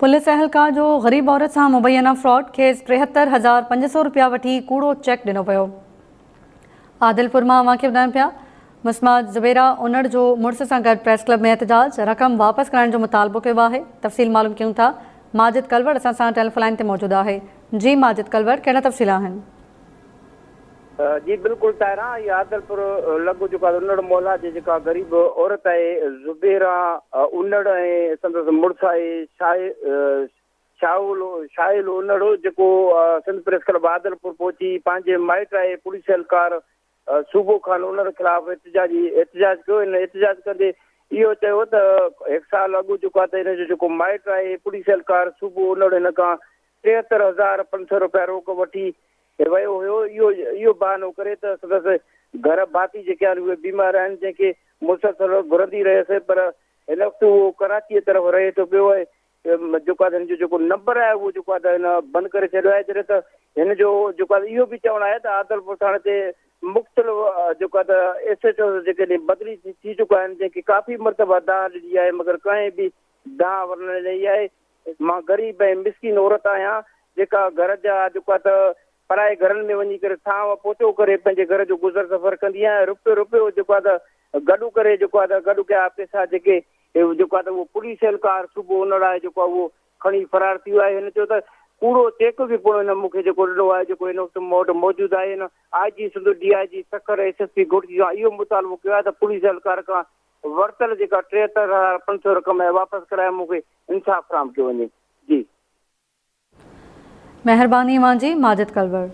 Police اهلڪار جو غريب عورت سان مبينا فراڊ، کيس 73500 رپيا وٺي ڪوڙو چيڪ ڏنو ويو. عادلپور مان اوهان کي ٻڌايون پيا، مسمات زبيرا انڙ جو مڙس سان گڏ پريس ڪلب ۾ احتجاج، رقم واپس ڪرائڻ جو مطالبو ڪيو آهي. تفصيل معلوم ڪيون ٿا، ماجد ڪلوڙ اسان سان ٽيليفون لائين تي موجود آهي. جي ماجد ڪلوڙ، ڪهڙا تفصيل آهن؟ جي بلڪل طاهرا، هي عادلپور لڳ جيڪا انڙ محلا جي جيڪا غريب عورت آهي زبيرا انڙ ۽ سندس مڙس آهي شاهل شاهل انڙ جيڪو سنڌ پريس ڪلب عادلپور پهچي پنهنجي مائٽ آهي پوليس اهلڪار صوبو خان انڙ خلاف احتجاجي احتجاج ڪيو. هن احتجاج ڪندي اهو چيو ته هڪ سال اڳ جيڪو آهي ته هن جو جيڪو مائٽ آهي پوليس اهلڪار صوبو انڙ هن کان 73500 رپيا روڪ وٺي ويو هيو، اهو اهو بهانو ڪري ته سندس گهر ڀاتي جيڪي آهن اهي بيمار آهن، جنهن کي مسلسل گهرندي رهيس پر هن وقت اهو ڪراچيء طرف رهي ٿو پيو ۽ جيڪو آهي هن جو جيڪو نمبر آهي اهو جيڪو آهي ته هن بند ڪري ڇڏيو آهي، جڏهن ته هن جو جيڪو آهي اهو به چوڻ آهي ته عادلپور ٿاڻي تي مختلف جيڪو آهي ته ايس ايڇ اوز جيڪي بدلي ٿي چڪا آهن، جنهن کي ڪافي مرتبا دانهن ڏني آهي مگر ڪنهن به دانهن ورنه ڏني آهي. مان غريب ۽ مسڪين عورت آهيان، جيڪا گهر جا جيڪو آهي ته پرائي گهرن ۾ وڃي ڪري ٿانء پوچو ڪري پنهنجي گهر جو گذر سفر ڪندي آهيان. رپيو رپيو جيڪو آهي ته گڏ ڪري جيڪو آهي ته گڏ ڪيا پئسا جيڪي جيڪو آهي ته اهو پوليس اهلڪار صوبو انڙ آهي جيڪو آهي اهو کڻي فرار ٿي ويو آهي. هن چيو ته ڪوڙو چيڪ به پڻ هن مون کي جيڪو ڏنو آهي جيڪو هن وقت مون وٽ موجود آهي. هن I G Sindh, D I G Sukkur, S S P Ghotki کان اهو مطالبو ڪيو آهي ته پوليس اهلڪار کان ورتل جيڪا 73500 رقم آهي واپس ڪرائي مون کي انصاف فراهم ڪيو وڃي. جي. مهرباني اوهان جي ماجد ڪلوڙ.